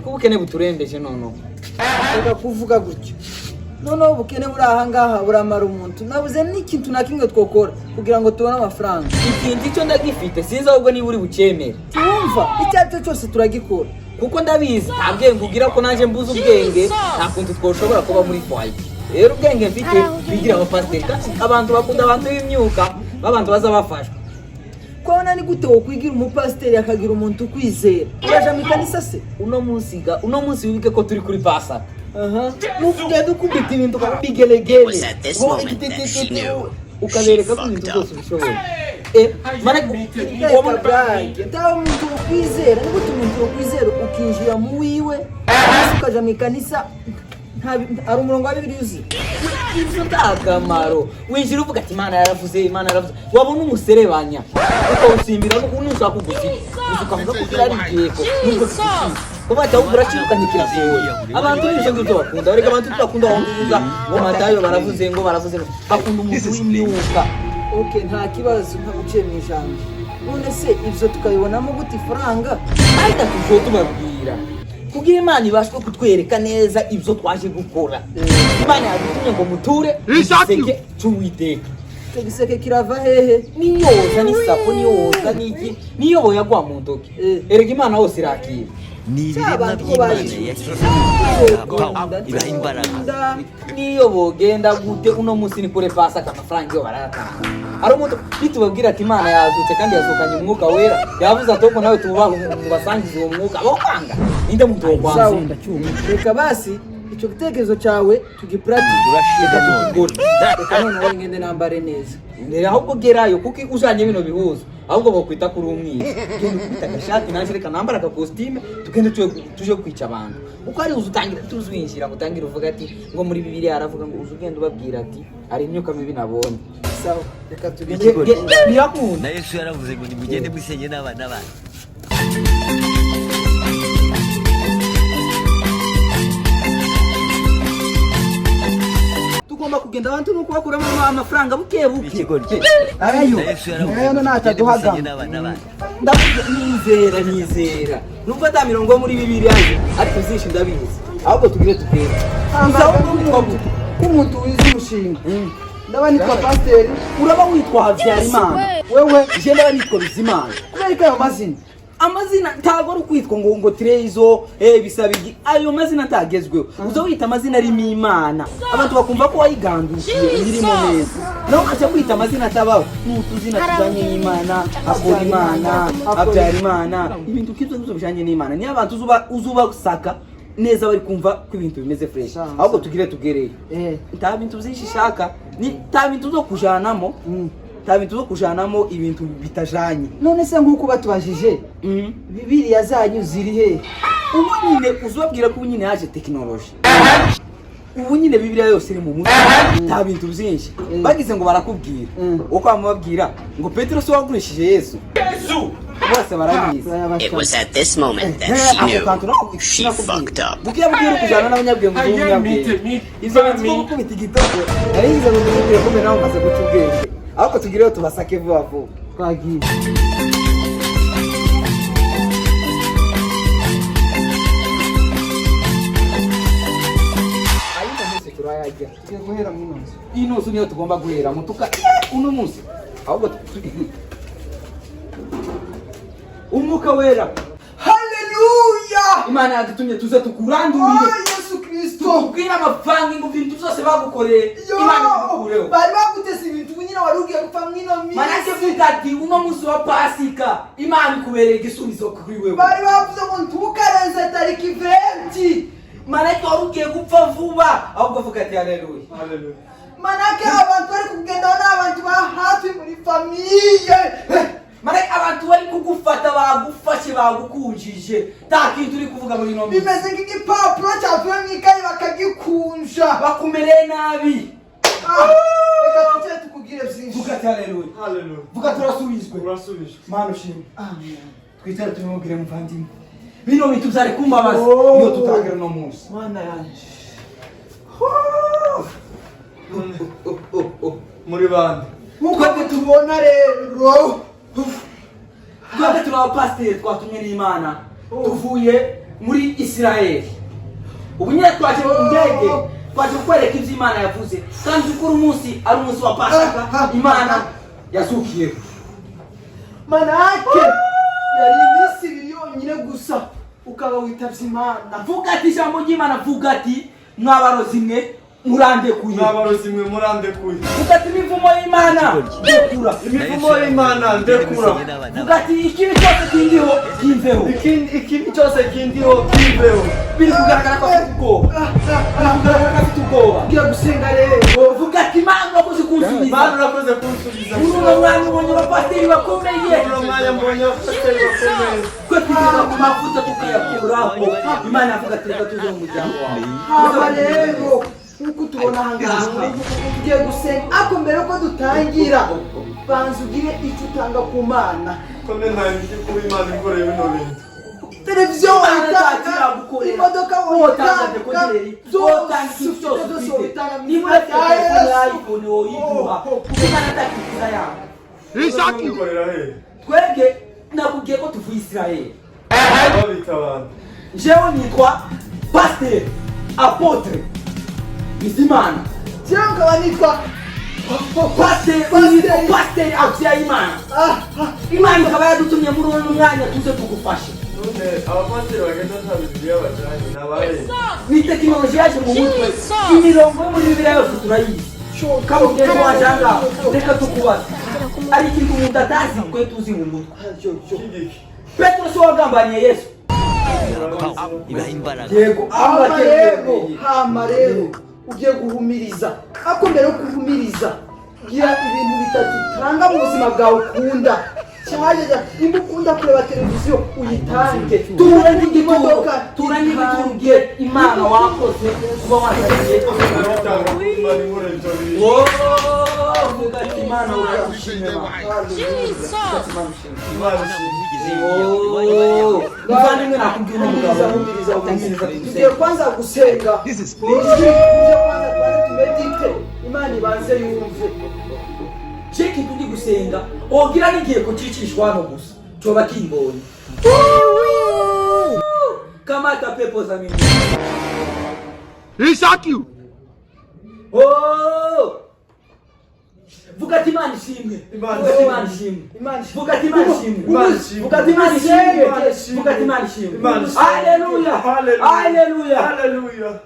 Ko ubukene buturembeje noneho. Reka kuvuga gutyo. Noneho ubukene buri aha ngaha buramara umuntu. Nabuze n'ikintu na kimwe twokora kugira ngo tubone amafaranga. Ikintu icyo ndagifite, sinzi ahubwo niba uri bucyemere. Tuwumva, icyo ari cyo cyose turagikora. Kuko ndabizi nta bwenge ugira, ko nanjye mbuze ubwenge, nta kuntu twoshobora kuba muri foyer. Rero ubwenge mfite, bigira abapasiteri, kandi abantu bakunda abantu b'imyuka, b'abantu baza bafashwa. Kubona ni gute wokwigira umupasiteri akagira umuntu ukwizera? Uraja mu ikanisa se? Uno munsi ga, uno munsi wibuke ko turi kuri Pasaka. Aha. Ugenda ukubita ibintu bigelegele, Was at this moment that she knew. ukabereka She ko ibintu fucked byose up. ubishoboye. Mana. Reka bwanjye, nta muntu wokwizera. Ni gute umuntu wokwizera ukinjira mu wiwe, umunsi ukaja mu ikanisa? Hari umurongo wa Bibiliya uzi? Ibyo nta kamaro. Winjira uvuga ati: "Imana yaravuze, Imana yaravuze." Wabona umuserebanya ukawusimbira, nushaka kugusiga gusa ukavuga ko kiri ari igiheko, nubwo kigusiga kuba ati ahubwo uracirukanye, kirasohoye. Abantu n'ibyo ngibyo bakunda. Reka, abantu tubakunda aho tuvuga ngo Matayo baravuze ngo, baravuze ngo bakunda umuntu w'imyuka. OK, nta kibazo, ntaguciye mu ijambo. None se ibyo tukabibonamo gute ifaranga? Ariko tuje tubabwira kugira Imana ibashe kutwereka neza ibyo twaje gukora. Imana yadutumye ngo muture igiseke cy'Uwiteka. Icyo giseke kirava hehe? Niyoza n'isapo, niyoza n'iki, niyo boyagwa mu ntoki. Erega Imana hose irakira. Ni ibiremwa Abantu ko by'Imana bayishyuye. yashyize mu power, ibaha imbaraga. Niyo bogenda gute, uno munsi ni kure Pasaka, amafaranga iyo barayatanga. Hari umuntu nitubabwira ati Imana yazutse kandi yazukanye Umwuka Wera, yavuze ati ahubwo nawe tubaha mubasangize uwo mwuka, bo kwanga? Ninde muntu wo kwanga? Sawa, reka basi icyo gitekerezo cyawe tugipuratike. Urashize none. Reka noneho ngende nambare neza. Rero ahubwo gerayo, kuko ujanye bino bihuzo ahubwo bokwita kuri umwiza. Genda ukubita agashati, nanjye reka nambara agakositime, tugende tuje kwica abantu. Uko ari uza utangira tuzwinjira ngo utangire uvuga ati ngo muri Bibiliya aravuga ngo, uza ugenda ubabwira ati hari imyuka mibi nabonye. Sawa, reka tugende. Birakunda. Na Yesu yaravuze ngo nimugende musenye n'abana banyu. Tugomba kugenda abantu nuko bakuramo amafaranga buke buke. Ikigoryi. Arayo. Na Yesu yaravuze Nayo ngo nimugende ntataduhaga. musenye n'abana banyu. Ndavuga nizera, nizera nubwo ata mirongo yo muri Bibiliya nzi, ariko byinshi ndabizi. Ahubwo tugire tugende gusa. Ahubwo witwa gute? Nk'umuntu wize umushinga, ndaba nitwa pasiteri. Uraba witwa Habyarimana. Wewe? Je ndaba nitwa Bizimana. Kubera ko ayo mazina? Amazina ntago ari ukwitwa ngo Trezo, Bisabigi, ayo mazina ntagezweho. Uza wita amazina arimo Imana, abantu bakumva ko wayigandushiye, uyirimo neza. Nawe ukaca kwita amazina atabaho, ni utuzina tujanye n'Imana, akora Imana, abyara Imana, ibintu nk'ibyo ngibyo bijanye n'Imana. Niyo abantu uzubasaka neza, bari kumva ko ibintu bimeze fresh. Ahubwo tugire tugereyo. Nta bintu byinshi shaka, ni nta bintu zo kujanamo, nta bintu zo kujanamo, ibintu bitajanye. None se nk'uko batubajije, Bibiliya zanyu ziri hehe? Ubu nyine uzababwira ko ubu nyine haje tekinoloji, ubu nyine Bibiliya yose iri mu mutwe, nta bintu byinshi. Bagize ngo barakubwira, uko bamubabwira ngo Petero si wagurishije Yesu, bose barabizi. It was at this moment that she Ako knew kantu nako she fucked up. bukiya bubwira kujana n'abanyabwenge, ngo umunyabwenge, ivyo bintu byo gukubita igitego nari ngize ngo ndikubwire ko mbere nawe umaze guca ubwenge. Ahubwo tugireyo tubasake vuba vuba. Twagiye. Ayino munsi turayarya. Tugiye guhera muri ino nzu. Ino nzu niyo tugomba guheramo tuka uno munsi. Ahubwo Umwuka Wera. Haleluya! Imana yadutumye tuze tukurandurire. Oh, Yesu Kristo! Tukubwire amafaranga ngo ibintu byose bagukoreye, Imana ikukureho. Bari bagutese ibintu, ubu nyine wari ugiye gupfa mw'ino Manake minsi. vuga ati uno munsi wa Pasika Imana ikubereye igisubizo kuri wewe. Bari bavuze ngo ntukarenze tariki 20. Manake wari ugiye gupfa vuba. Ahubwo vuga ati haleluya. Manake abantu bari kugendaho ni abantu ba hafi muri famille. Manake abantu bari kugufata bagufashe, bagukunjije, nta kintu uri kuvuga muri ino minsi. Bimeze nk'igipapuro cyavuye mu ikayi bakagikunja. Bakumereye nabi. Ah, reka tujye tukubwire byinshi. Vuga ati haleluya. Vuga turasubizwe. Urasubije. Mana ushimwe. Amen. Twicare tubimubwire, muvandimwe. Bino bintu byari kumbabaza Oh. iyo tutagira uno munsi. Mana yanje! Muri bande? Nk'uko tubona rero, Twebwe turi abapasiteri, twatumwe n'Imana, tuvuye Muri Isirayeli. Ubu nyine twaje mu ndege, twaje kukwereka ibyo Imana yavuze, kandi uko uri umunsi ari umunsi wa Pasaka Imana yazukiyeho. Manake yari iminsi 2 yonyine gusa ukaba witabye Imana. Vuga ati ijambo ry'Imana, vuga ati mwabarozi mwe, murandekuye. Mwabarozi mwe, murandekuye. Vuga ati imivumo y'Imana ndekura. Imivumo y'Imana ndekura. Vuga ati ikibi cyose kindiho kimveho. Ikibi cyose kindiho kiveho. Biri kugaragara ko afite ubwoba, biri kugaragara ko afite ubwoba. Ugiye gusenga rero. Vuga ati Imana, urakoze kunsubiza. Mana, urakoze kunsubiza. Muri uno mwanya ubonye abapasiteri bakomeye. Muri uno mwanya mbonye abapasiteri bakomeye. Twe tugera ku mavuta tukayakuraho. Imana yavuga ati reka tuze mu muryango wawe. Haba rero nk'uko tubona aha ngaha tugiye gusenga, ariko mbere yuko dutangira banza ugire icyo utanga ku Mana. Kone nta kuba Imana ikoreye bino bintu. Televiziyo wayitanga, Wayitanga, imodoka wotanga, wayitanga, dekoderi byose wotanga, ikintu ufite cyose byose ufite. wabitanga mu Niba izina ufite rya telefone ya Yesu. iPhone woyiduha, Imana atakikiza yawe. Mukorera hehe? Twebwe nakubwiye ko tuvuye Isirayeli. Babita abantu. Jewe nitwa Pasiteri Apôtre Bizimana. Jewe nkaba nitwa Pasiteri, nitwa Pasiteri Habyarimana. Imana ikaba yadutumye muri uno mwanya tuze tugufashe. None abapasiteri bagenda nta Bibiliya bajanye ni abahe? Ni tekinoloji yaje mu mutwe. Imirongo yo muri Bibiliya yose turayizi. Kamugende wajanga, reka tukubaze, ari ikintu umuntu atazi twe tuzi mu mutwe. Kigiki. Petero si wagambaniye Yesu? Ibaha imbaraga. Yego. Hama rero, hama rero ugiye guhumiriza, ariko mbere yo guhumiriza gira ibintu bitatu utanga mu buzima bwawe ukunda cyane. Nimba ukunda kureba televiziyo uyitange. Tura n'igituro. Imodoka. Tura n'igituro, ubwire Imana wakoze kuba wazaniye. Ndabitanga kuba Imana inkoreye ibyo bintu. Vuga ati Imana uragushimye. Imana ishimwe. Muvandimwe, nakubwira Humiriza, umugabo. humiriza, humiriza. Tugiye kwanza gusenga. Tugiye kwanza tubanze tumedite, Imana ibanze yumve. Cheki, turi gusenga, wogira n'igihe kucicishwa hano gusa coba kimbonye. Kamata pepo za mimi. Oh! Vuga ati Imana ishimwe. Imana Vuga ati Imana ishimwe. Imana ishimwe. Vuga ati Imana ishimwe. Imana ishimwe. Vuga ati Imana ishimwe. Imana ishimwe. Vuga ati Imana ishimwe. Imana ishimwe. Haleluya. Haleluya. Haleluya. Haleluya.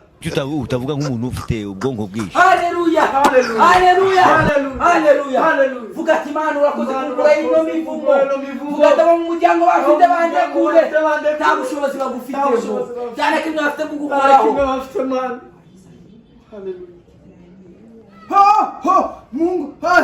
Utavuga nk'umuntu ufite ubwonko bwinshi. Haleluya. Haleluya. Haleluya. Haleluya. Haleluya. Haleluya. Vuga ati Imana urakoze Imana kugura ino urakoze mivumo. kugura ino mivumo. Vuga ati abo mu muryango bafite Abo mu bande muryango kure. bafite bande Nta kure. bushobozi Nta bagufiteho. bushobozi bafite. Nta na kimwe bafite Nta kugukoraho. kimwe bafite, Mana. Haleluya. Ho ho, Mungu ha.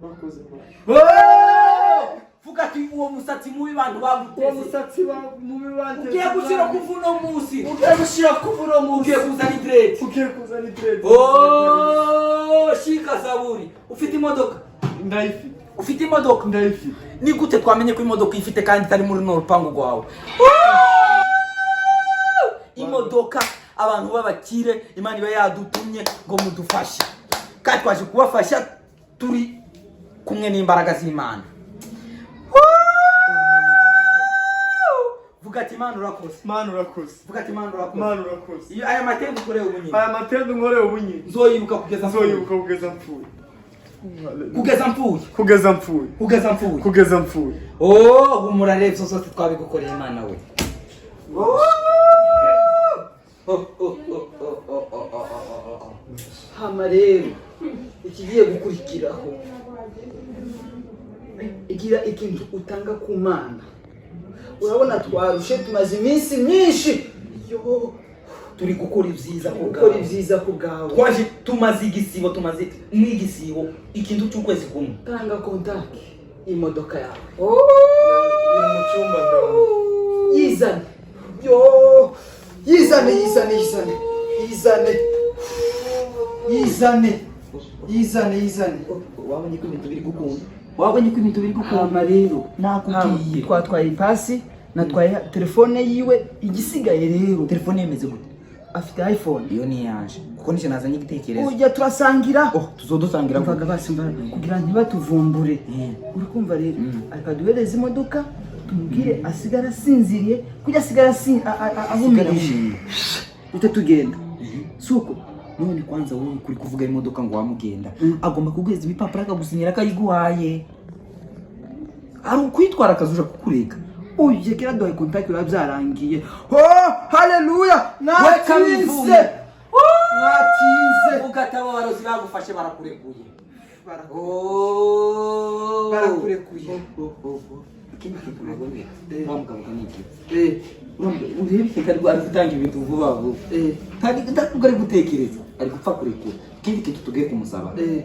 Urakoze, Mana. Oh! Vuga ati uwo musatsi mubi abantu Uwo baguteze. musatsi mubi wanteze. Ugiye gushira kuva uno munsi. Ugiye gushira kuva uno munsi. Ugiye kuzana idredi. Ugiye kuzana idredi. Oh, shika zaburi. Ufite imodoka? Ndayifite. Ufite imodoka? Ndayifite. Ni gute twamenye ko imodoka ifite kandi itari muri runo rupangu rwawe? Imodoka, abantu b'abakire, Imana iba yadutumye ngo mudufashe, kandi twaje kubafasha turi kumwe n'imbaraga z'Imana. Vuga ati Imana urakoze. Mana urakoze. Vuga ati Imana urakoze. Mana urakoze. Iyo aya matendo ukorewe ubu nyine Aya matendo nkorewe ubu nyine nzoyibuka kugeza mpfuye. Nzoyibuka kugeza mpfuye. Kugeza mpfuye. Kugeza mpfuye. Kugeza mpfuye. Kugeza mpfuye. Oh, humura rero, ibyo zose twabigukoreye. Imana we. Oh, oh, oh, oh, oh, oh, oh, oh, oh. Hama rero ikigiye gukurikiraho, igira ikintu utanga ku Mana. Urabona twarushe, tumaze iminsi myinshi yo Turi gukora ibyiza ku gukora bwawe. Ibyiza ku bwawe. Twaje tumaze igisibo, tumaze n'igisibo, ikintu cy'ukwezi kumwe. Tanga contact y'imodoka yawe. Biri mu cyumba, ndabona. Yizane yo, yizane, yizane, yizane, yizane, yizane, yizane, yizane. Wabonye ko ibintu biri gukunda? Wabonye ko ibintu biri gukunda? Hama rero Nakubwiye. Twatwaye ipasi, natwaye telefone yiwe, igisigaye rero Telefone yemeze gute? Afite iPhone. Iyo ni iyanje kuko nicyo nazanye igitekerezo. Ujya turasangira. Oh, tuzodusangira. Mvaga basi mva kugira ntibatuvumbure. Mm. Uri kumva rero, Mm. ariko duhereze imodoka. Tumubwire asigara asinziriye, kujya asigara ahumirije, ute tugenda suko. None kwanza wowe kuri kuvuga imodoka ngo wamugenda, agomba kuguheza ibipapuro, akagusinyira, akayiguhaye, ari ukwitwara akazuja kukurega. Uye kera duhaye contact, biba byarangiye. Oh, haleluya! Mwatinze, mwatinze. Ugataba abarozi bagufashe barakureguye. Barakurekuye. Ikindi kintu nabonye, wa mugabo ni iki? Eh. Urebe ari ari gutanga ibintu vuba vuba. Ntabwo ari gutekereza, ari gupfa kurekura. Ikindi kintu tugiye kumusaba, tugiye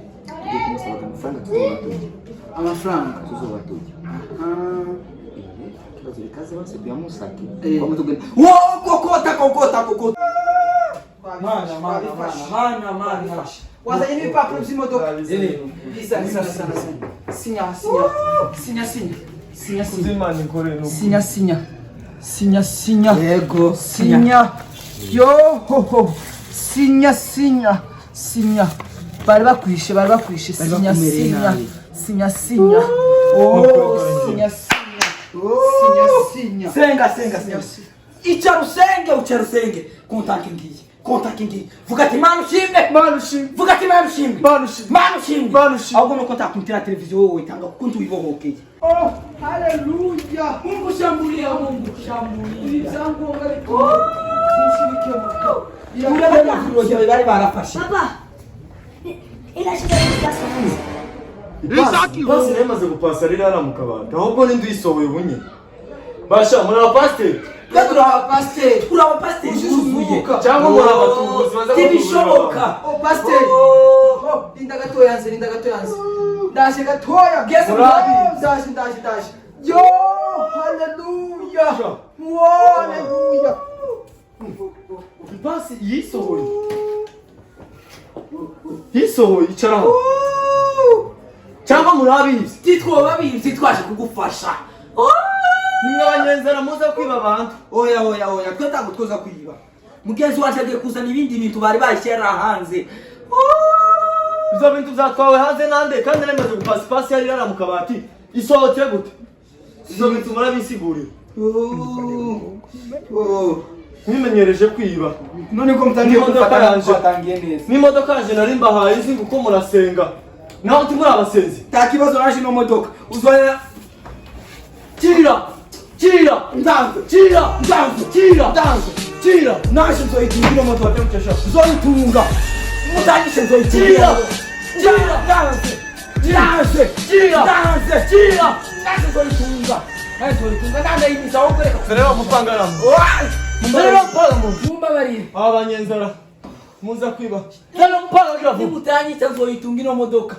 kumusaba amafaranga tuzoba turya. Amafaranga. Tuzoba turya. Ah. Ikibazo bikaze bose byamusake. Eh. Wo kokota kokota kokota. Mana, mana, mana, mana, mana. Wazanye n'ibipapuro by'imodoka. Bisa bisa bisa bisa. Sinya, sinya, sinya, sinya, sinya, sinya. Imana ikore nuko. Sinya, sinya, sinya, sinya. Yego. Sinya, yo ho ho, sinya, sinya, sinya. Bari bakwishe, bari bakwishe. Bari Sinya, bakumereye sinya, nabi. sinya, sinya. Oh, sinya, sinya, sinya, sinya. Senga, senga, senga. Icara usenge, ucara usenge. Kontaki ngiyi, kontaki ngiyi. Vuga ati: "Mana ushimwe." Mana ushimwe. Vuga ati: "Mana ushimwe." Mana ushimwe. Mana ushimwe. Mana ushimwe. Ahubwo nuko ntakumitira televiziyo wowe tanga, kuko ntuyibohokeye. Oh, haleluya! Mungu shambulia, Mungu shambulia. Ibyangombwa bituma byinshi bikemuka. Urabona bari barafashe. Papa, il a acheté Ipasi nari imaze gupasa riri hariya mu kabati, ahubwo ninde uyisohoye ubu nyine? Basha, muri abapasiteri? Twe turi abapasiteri. Turi abapasiteri Ujuje buzuye. umwuka. Cyangwa muri abatubuzi baza Ntibishoboka. Oh, pasiteri. Oh, linda gatoya nze, linda gatoya nze. Ndaje gatoya. Geze. Murabi. Ndaje, ndaje, ndaje. Yo, haleluya! Haleluya! Ipasi yisohoye, yisohoye. Icaraho, cyangwa muri abizi? Titwoba bizi, twaje kugufasha. Nimwe abanyenzara muza kwiba abantu. Oya, oya, oya, twe ntabwo twoza kwiba. Mugenzi wacu agiye kuzana ibindi bintu bari bashyira hanze. Ibyo bintu byatwawe hanze nande, kandi nari imaze gupasa? Ipasi yari hariya mu kabati, isohotse gute? Ibyo bintu murabisigurira? Mwimenyereje kwiba. None ko mutangiye N'imodoka gufata yanje. Twatangiye neza. N'imodoka yanje nari mbahaye izi, kuko murasenga, naho nti muri abasenzi. Nta kibazo, naje ino modoka uzoya. Kira, kira, ndanze, kira, ndanze, kira, ndanze, kira. Naje nzoyitunga ino modoka, nzoyitunga. Mutanyishe, nzoyitunga. Kira! Kira, ndanze, ndanze, kira, ndanze, kira. Naje nzoyitunga, naje nzoyitunga, ndandayimisa aho kwereka. Rero mupanga namwe, rero mupanga mu Mumbabarire. Aba banyenzara muza kwiba, rero mupanga kiravuga. Nimutanyisha nzoyitunga ino modoka.